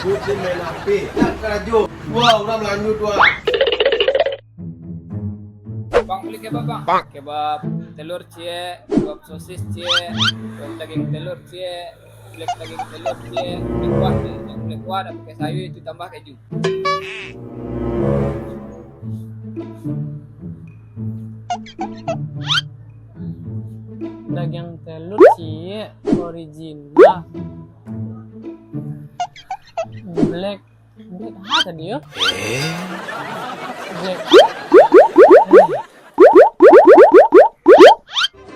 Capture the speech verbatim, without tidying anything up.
Lu cin main H P, nak karajo. Wah, urang Melayu tu ah. Bang, beli kebab, Bang. Bang. Kebab telur ciek, kebab sosis ciek, kebab daging telur ciek, black daging telur ciek, black kuah ciek. Yang black kuah dak pakai sayur, itu tambah keju. Daging telur ciek, original. Black, black apa tadi yo? Black.